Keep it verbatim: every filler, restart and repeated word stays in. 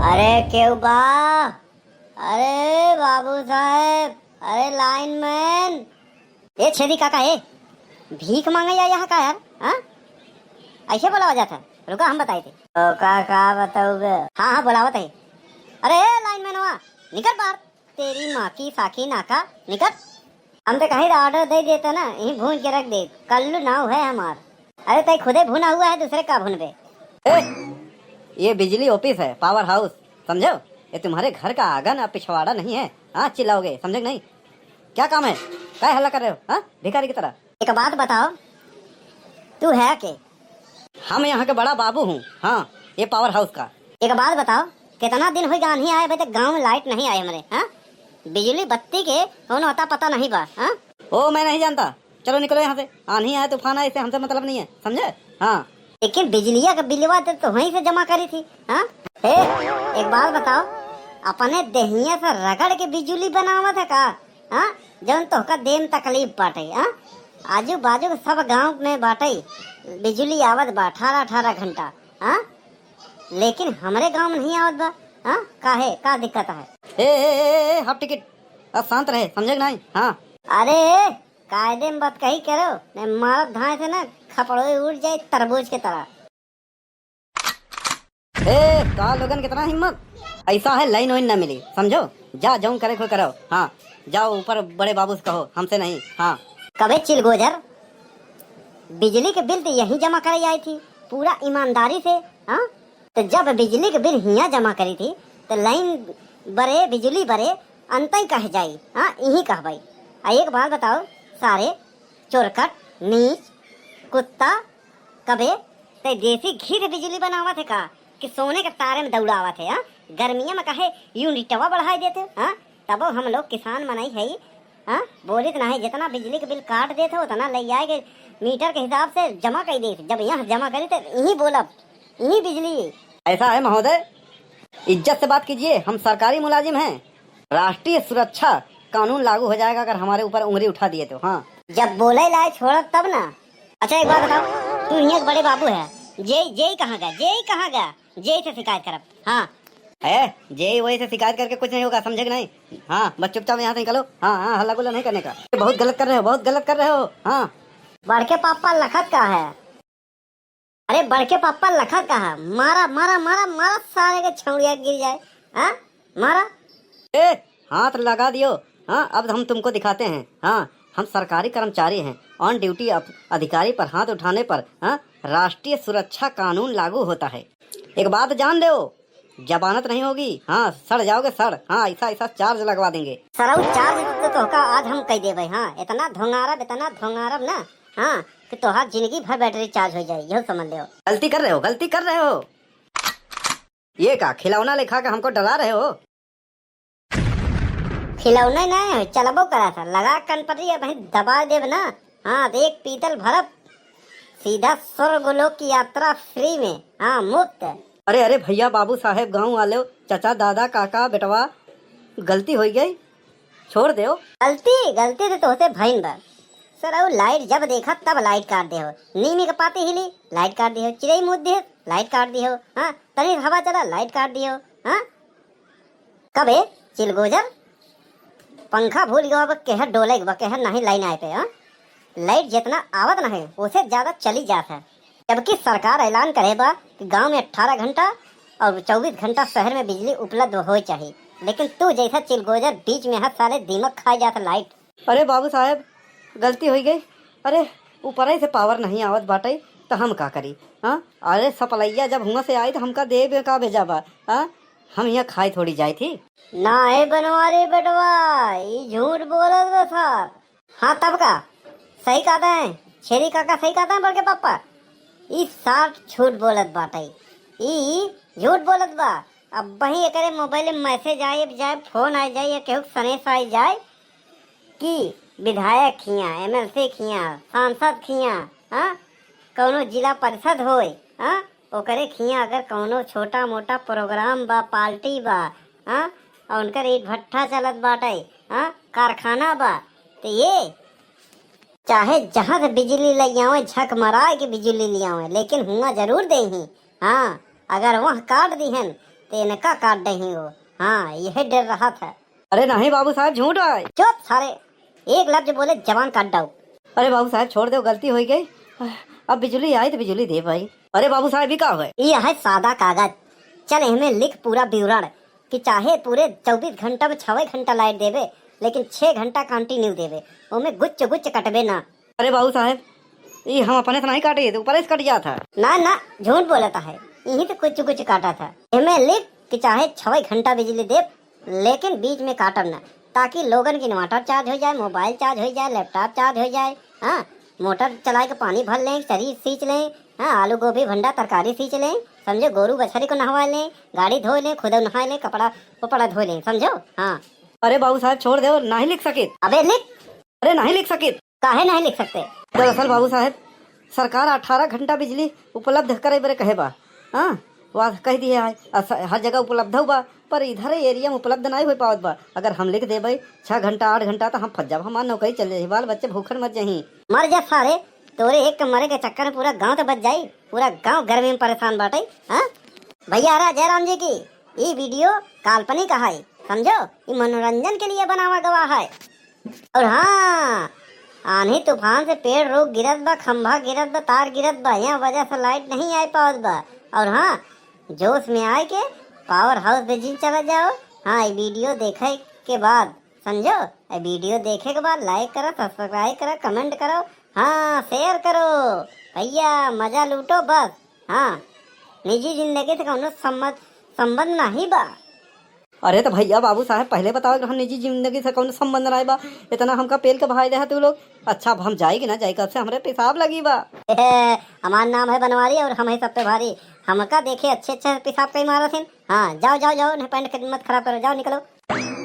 अरे केहू बा? अरे बाबू साहेब, अरे लाइनमैन। ए छेदी काका, ए भीख मांगे या यहाँ का यार? हाँ, ऐसे बोलावा जाता है? रुका, हम बताई थे। तो का का बताऊबे? हाँ हाँ, बोलावत है। अरे ए लाइनमैनवा, निकल बाहर। तेरी माँ की साकी नाका, निकल। हम तो कहीं ऑर्डर दे देते ना, यहीं भून के रख दे। कल्लू नाव है हमार। अरे तई खुदे भुना हुआ है, दूसरे का भुनबे? ए, ये बिजली ऑफिस है, पावर हाउस, समझो? ये तुम्हारे घर का आंगन और पिछवाड़ा नहीं है। हाँ, चिल्लाओगे, समझे कि नहीं? क्या काम है? काय हल्ला कर रहे हो, हाँ, भिखारी की तरह? एक बात बताओ, तू है के? हम यहाँ के बड़ा बाबू हूँ। हाँ, ये पावर हाउस का। एक बात बताओ, कितना दिन होइ गया आन्ही आए, अभी तक गाँव में लाइट नहीं आए हमरे, हाँ? बिजली बत्ती के कौनो अता पता नहीं बा, हाँ? ओ, मैं नहीं जानता, चलो निकलो यहाँ से। आन्ही आए, तूफान आए, इससे हमसे मतलब नहीं है, समझे? हाँ। लेकिन बिजलिया का बिलवा तो, तो वहीं से जमा करी थी, हाँ? ए, एक बात बताओ, अपने देहिया से रगड़ के बिजुली बनावत है का? हाँ, जौन तोहका देम तकलीफ बाटे, हाँ? आजू बाजू के सब गांव में बाटे, बिजुली आवत बा अठारह अठारह घंटा, हाँ? लेकिन हमरे गांव में नहीं आवत बा, हाँ? काहे, का दिक्कत है? ए, ए, ए, ए, हाफ टिकट, अब शांत रहे, समझे कि नहीं? हाँ। अरे, कायदे में बात कही करो, नहीं मारब धाए से ना, खपड़ोई उड़ जाए तरबूज के तरह। ए, का लोगन, कितना हिम्मत? ऐसा है, लाइन वाइन ना मिली, समझो? जा, जौन करे को करो। हाँ, जाओ ऊपर बड़े बाबू से कहो, हमसे नहीं। हाँ। कबे चिलगोजर, बिजली के बिल तो यहीं जमा करे आई थी, पूरा ईमानदारी से, हाँ? तो जब बिजली के बिल हियाँ जमा करी थी, तो लाइन बरे, बिजली बरे, अंतई कह जाई, हाँ, यहीं कहबई। आ एक बात बताओ, सारे चोरकट, नीच, कुत्ता, कबे तै देसी घी से बिजली बनावत है का, कि सोने के तारे में दौड़ावत है, हाँ? गर्मिया में काहे यूनिटवा बढ़ाई देते हो, हाँ? तबो हम लोग किसान मनई है, हाँ? बोलित नहीं, जितना बिजली के बिल काट देते हो, उतना ले आए के मीटर के हिसाब से जमा कर देते। जब यहाँ जमा करी तो यहीं बोलब, यहीं बिजली। ऐसा है महोदय, इज्जत से बात कीजिए, हम सरकारी मुलाजिम हैं। राष्ट्रीय सुरक्षा कानून लागू हो जाएगा अगर हमारे ऊपर उंगली उठा दिए तो। हाँ। जब बोले लाए छोड़ब तब ना। अच्छा, एक बात बताओ, तू हियाँ के बड़े बाबू है, जेई, जेई कहाँ गया? जेई कहाँ गया? जेई से शिकायत करब। हाँ। ए, जेई वही से शिकायत करके कुछ नहीं होगा, समझे कि नहीं? हाँ, बस चुपचाप यहाँ से निकलो। हाँ, हाँ, हल्ला गुल्ला नहीं करने का। ये बहुत गलत कर रहे हो, बहुत गलत कर रहे हो। हाँ। बड़के पापा लखत का है? अरे बड़के पापा लखत का है? मारा, मारा, मारा, मारा सारे के छौड़िया गिर जाए। हाँ, मारा। ए, हाथ लगा दियो। हाँ, अब हम तुमको दिखाते हैं। हाँ, हम सरकारी कर्मचारी हैं, ऑन ड्यूटी अप-, अधिकारी पर हाथ उठाने पर, हाँ, राष्ट्रीय सुरक्षा कानून लागू होता है। एक बात जान लो, जमानत नहीं होगी। हाँ, सड़ जाओगे सड़। हाँ, ऐसा, ऐसा चार्ज लगवा देंगे। सरऊ चार्ज तो तोहका आज हम कह देबे। हाँ, इतना धोंगारब, इतना धोंगारब ना, हाँ, कि तोहार जिंदगी भर बैटरी चार्ज हो जाए, यह समझ लो। गलती कर रहे हो, गलती कर रहे हो। ये का खिलौना लेखा के हमको डरा रहे हो? खिलौने नहीं है, चलबो करा था, लगा कनपटी, अब वहीं दबा देब ना। हाँ, तो एक पीतल भरब, सीधा स्वर्ग लोक की यात्रा फ्री में, हाँ, मुफ्त। अरे, अरे भैया, बाबू साहेब, गाँव वाले, चाचा, दादा, काका, बेटवा, गलती हो गई, छोड़ दो। गलती, गलती तो तोहसे भइन बा। सरऊ लाइट जब देखा तब लाइट काट दे हो, नीमी के पाती हिली, लाइट काट दे हो, चिड़ई मूत दे, लाइट काट दे हो, हाँ, तनी हवा चला, लाइट काट दे हो, हाँ। कबे चिलगोजर पंखा भूल गयो, अब केहर डोले के बा, केहर नहीं लाइन आए पे, हाँ? लाइट जितना आवत नहीं, उसे ज्यादा चली जात है। जबकि सरकार ऐलान करे बा कि गांव में अठारह घंटा और चउबीस घंटा शहर में बिजली उपलब्ध हो चाहिए, लेकिन तू जैसा चिलगोजर बीच में हर साले दिमाग खाए जात लाइट। अरे बाबू साहेब, गलती हो गई। अरे, ऊपर से पावर नहीं आवत बाटे, तो हम का करी? हाँ, अरे सपलैया जब हुआं से आई तो हमका देवे का भेजा बा? हाँ, हम यहाँ खाए थोड़ी जाए थी। ना है बनवारी बेटवा, ई झूठ बोलत बा सार। हाँ तब का, सही कहते हैं छेदी काका, सही कहते हैं बड़के पापा। ई सार झूठ बोलत बाटे, ई झूठ बोलत बा। अब वहीं एकरे मोबाइल में मैसेज आए जाए, फोन आ जाए या केहू के सनेस आ जाए कि विधायक खिया, एमएलसी खिया, सांसद खिया, हाँ, कौनो जिला परिषद होए, हाँ, ओकरे खिया अगर कौनो छोटा मोटा प्रोग्राम बा, पार्टी बा, हाँ, और उनकर ईट भट्ठा चलत बाटे, हाँ, कारखाना बा, तो ये चाहे जहाँ से बिजली ले आवे, झक मराए के बिजली ले आवे, लेकिन हुआं जरूर देही। हाँ, अगर वह काट दिहन तेनका काट दही हो। हाँ, यह डर रहा था। अरे नहीं बाबू साहब, झूठ है। चुप सारे, एक लफ्ज बोले जबान काट डाउ। अरे बाबू साहब, छोड़ दो, गलती होइ गई, अब बिजुली आई तो बिजुली दे भाई। अरे बाबू साहब, ई का है? ई है सादा कागज, चल इहमें लिख पूरा विवरण कि चाहे पूरे चउबीस घंटा में छवे घंटा लाइट देबे, लेकिन छह घंटा कंटिन्यू देबे, ओमे गुच्च गुच्च कटबे ना। अरे बाबू साहब, ई हम अपने से नहीं काटे, तो ऊपर से कट जात है। ना ना, झूठ बोलत है, यही तो कुछ कुछ काटा था। एमे लिख कि चाहे छवे घंटा बिजली देब, लेकिन बीच में काटब ना, ताकि लोगन के इन्वर्टर चार्ज हो जाए, मोबाइल चार्ज हो जाए, लैपटॉप चार्ज हो जाए। हाँ, मोटर चलाए के पानी भर लें, शरीर सींच लें, हाँ, आलू गोभी भंडा तरकारी सींच लें, समझो, गोरू बछरी को नहवा लें, गाड़ी धो लें, खुद नहाए लें, कपड़ा उपड़ा धो लें, समझो। हाँ। अरे बाबू साहब, छोड़ दो, नहीं लिख सकित। अबे लिख। अरे नहीं लिख सकित। काहे नहीं लिख सकते? दरअसल बाबू साहब, सरकार अठारह घंटा बिजली उपलब्ध करे बरे कहे बा। हाँ, वाह, कह दिए है, अस-, हर जगह उपलब्ध हो बा, पर इधर एरिया में उपलब्ध नहीं हो पावत बा। अगर हम लिख देबे छह घंटा, आठ घंटा, तो हम फंस जाब, हमार नौकरी चल जाई, बाल बच्चे भूखन मर जाही। मर जा सारे, तोरे एक के मरे के चक्कर में पूरा गांव तो बच जाई, पूरा गांव गर्मी में परेशान बाटे। हाँ भैया, अरे जयराम जी की, ई वीडियो काल्पनिक है, समझो, ई मनोरंजन के लिए बनावा गवा है। और हाँ, आंधी तूफान से पेड़ रूख गिरत बा, खंभा गिरत बा, तार गिरत बा, यह वजह से लाइट नहीं आ पावत बा। और हाँ, जोश में आए के पावर हाउस बिजली चला जाओ। हाँ, ई वीडियो देखे के बाद, समझो, ई वीडियो देखे के बाद लाइक करो, सब्सक्राइब करो, कमेंट करो, हाँ, शेयर करो। भैया, मजा लूटो बस। हाँ, निजी जिंदगी से कौनो संबंध, संबंध नहीं बा। अरे तो भैया, बाबू साहब पहले बतावे कि हम निजी जिंदगी से कौनो संबंध नहीं बा, इतना हमका पेल के भाई रहे तू लोग। अच्छा, अब हम जाई कि ना जाई, कब से हमरे पेशाब लगी बा। हमार नाम है बनवारी और हम है सब पे भारी। हमका देखे अच्छे अच्छे पेशाब कई मारत हैं। हाँ, जाओ जाओ जाओ, नहीं पैंट के मत खराब करो, जाओ निकलो।